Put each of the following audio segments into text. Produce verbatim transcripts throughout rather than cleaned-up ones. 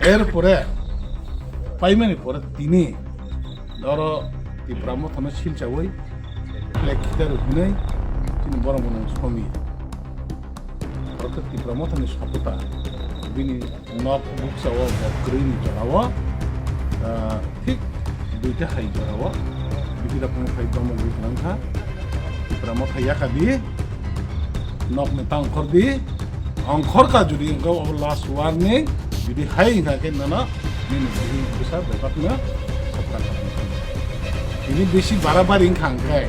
Erpore paimani pore tini oro Tipra Mothano silchawi flag khidaru hinwi chini borok mwnang somi. Oro khe Tipra Mothani supporter bini nok buksa o bo kwrwini jora o, ah, thik duita hai jora o bihirok phai domo gwi tongkha. Tipra Motha yakadi. Nokni ta ongkhor di, ongkhor ka judi wngkha obo last warning, judi hai wngkha khe nono nini bwsa bebakno sabta kha. Tini bisi barabari wngkha hwnkhe,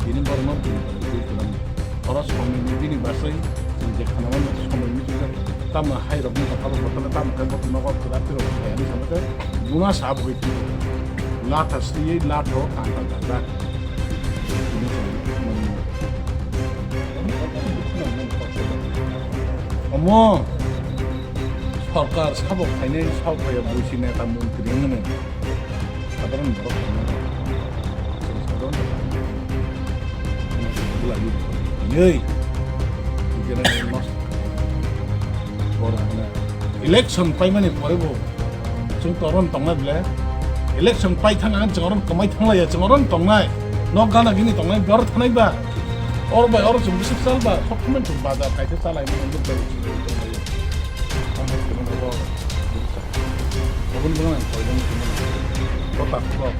tini borokno bini bini bini oro somoi ni bini basai chwng je khana mano somoi ni tamo hai rokni kha bottle tamo khe bottle nogo kwrak kwrak khe ani samate buna sa bwkhe latha siyei latho kanta kanta. Omo sorkar sabo khainai, sabo phaiya buisi neta montri wngmani. Sadharan borok khainai. Sadharan borok khainai. Yei. Election paimani pore bo chwng toron tongnai ble. Election pai thang ang chwng oron kwmai thanglaiya, chwng oron tongnai. Nok gana gini tongnai, bor thanai ba. Or bai or chwng bwswk chal ba, sok thumai chwng bazar kaisa chalai mano, bwk bai chwng tonglai. Aboni bagwi ang koijakma kota kok.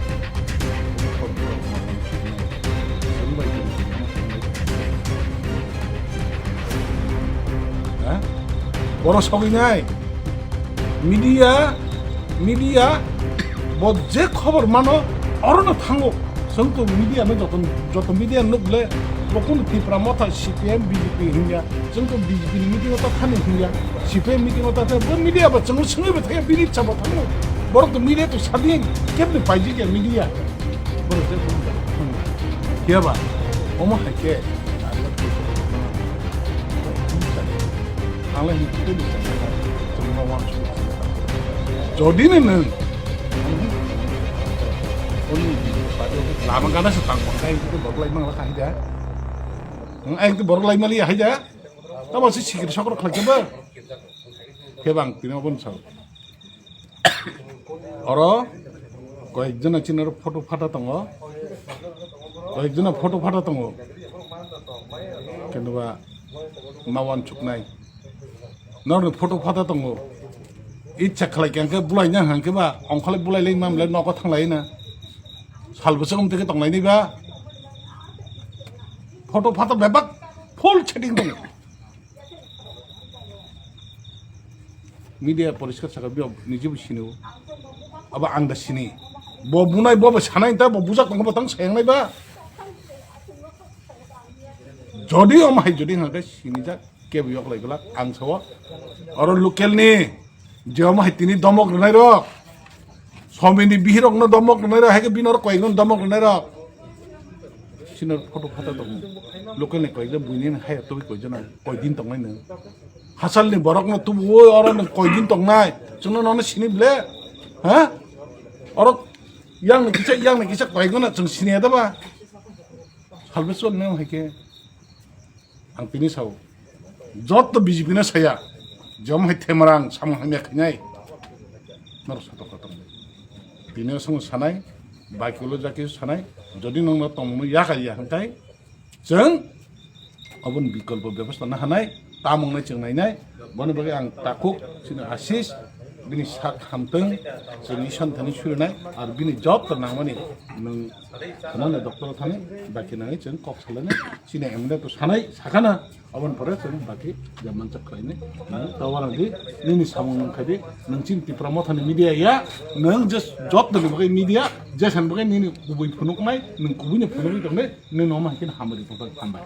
Ha? Borok sogwi nai. Media, media, bo je khobor mano, orono thango. Chwng to media no joto, joto media nuk le, bo kunu Tipra Motha C P M B J P hinya, chwng to B J P ni meeting o ta thani hinya, C P M meeting o ta thani, bo media ba chwng swngwi ba thaya bini chabo thango. Borok to media to sadin, kebni paijik ya media. Borok je kunu ba. Kya ba? Omo hai khe. Jodi ni nwng lama gana se tang bang kai borok lai mang la hai da. Nwng ai borok lai mali hai da. Tamo se sikir sokro khlai ba. Khe bang tino bon sao. Oro koyekjona chini oro photo phata tongo, koyekjona photo phata tongo, kintu ba ma uansuknai norokni photo phata tongo. Icha khlai khe hwnkhe bulaina hwnkhe ba ongkhorlai bulai lai mamlai nogo thanglai na sal bwswk wng tonglainai ba photo phata bebak full setting tongo. Media poriskar saka biyo niji bo sini o. Abo ang da sini. Bo bunai bo bo sanai ta bo bujak tong bo tang sayang nai ba. Jodi om hai jodi hang ke sini jak ke biyok lai gula ang sawa. Oro local ni je om hai tini domok nai rok. Somini bihirokno domok rwnairok, hai khe bini oro koyekno domok rwnairok. Chini oro photo photo tongo. Local ni koyekno buini hai tobwi koijaknai, koidin tongnai nwng. Hasalni borokno tubuo oro nwng koidin tongnai. Chwngno nono sini ble? Ha? Oro yang ni kisa, yang ni kisa koyekno chwng sini ya da ba? Salvation nang hai khe. Ang tini sao, joto B J P no saya, jom hai themarang samung hamya khainai, norok satok satok. Tini asongo sanai, baki ulo jaki sanai, jodi nongno tongmungno yakar ya hwnkhe, chwng aboni bikolpo bebosta na hanai, tamung nai chwng nainai, boni bagwi ang takhuk chini Ashish, bini sak hamtwng, chwng Iswar thani surinai, ar bini joto nangmani nwng khwnani doctor thani, baki nangwi chwng kok salainai, chini M L A to sanai, sakana, Aboni pore chwng baki je manchak khlainai. Nwng ta uanadi nini samung nung khaidi, nwng chini Tipra Mothani media ya, nwng je joto ni bagwi media, je san bagwi nini kubui phunuknai, nwng kubui ni phunukgwi tongnai, nini omo hai khe hamari tongthok, hambai.